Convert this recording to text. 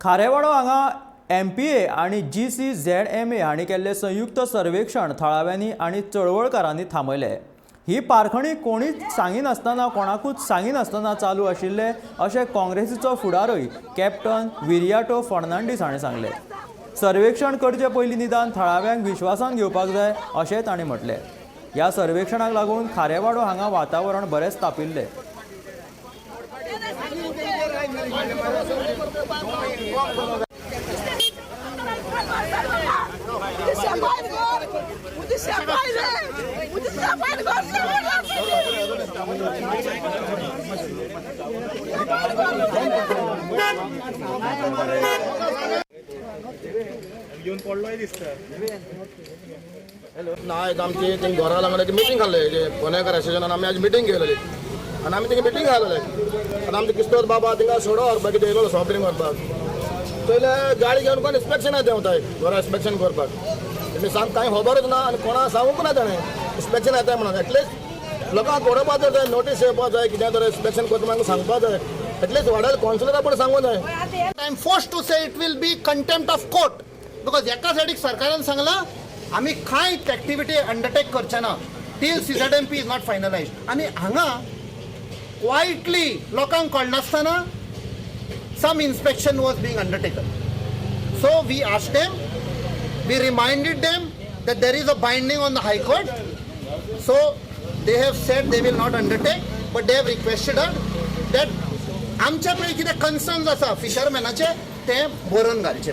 खारेवाडो हांगा एमपीए आनी जीसीझेडएमए हांणी केल्लें संयुक्त सर्वेक्षण थळाव्यांनी आनी चळवळकारांनी थांबयलें. ही पारखणी कोणीच सांगिनासतना, कोणाकूच सांगिनासतना चालू आशिल्ले अशें काँग्रेसीचो फुडारूय कॅप्टन विरियाटो फर्नांडीस हाणें सांगलें. सर्वेक्षण करचे पयलीं निदान थळाव्यांक विश्वासान घेवपाक जाय अशें तांणी म्हटलें. ह्या सर्वेक्षणाक लागून खारेवाडो हांगा वातावरण बरेंच तापिल्लें. ना, आयज आमची थंय घरा लागून मिटींग घाल्ले जे फोंडेकर एसोसिएशनान. आमी आज मिटींग घेयलेली आनी आमी थिंगा मिटींग घालले आनी आमचे किस्तोद बाबा थिंगा सोडो व्हरपाक कितें येयलो सॉफ्ट ड्रिंक व्हरपाक. पयले गाडी घेवन कोण इन्स्पेक्शना देंवताय घरा इन्स्पेक्शन करपाक. तेणी सांग कांय खबरूच ना आनी कोणा सांगूंक ना ताणें इन्स्पेक्शन येताय म्हणून. एटलिस्ट लोकांक कळोवपा जाय, नोटीस येवपा जाय, कितें तर इन्स्पेक्शन करता म्हणून सांगपा जाय. एटलिस्ट वाड्यार कावन्सिलरा पण सांगूं जाय. I am forced to say it will be contempt of court because एका सायडीक सरकारान सांगलां आमी कांय एक्टिविटी अंडरटेक करचे ना till CZMP is not finalized आनी हांगा क्वायटली लोकांक कळनासतना some inspection was being undertaken. So we asked them, we reminded them that there is a binding on the High Court. So they have said they will not undertake, but they have requested us that आमच्या पळय कितें concerns आसा फिशरमॅनाचे ते बरोवन घालचे.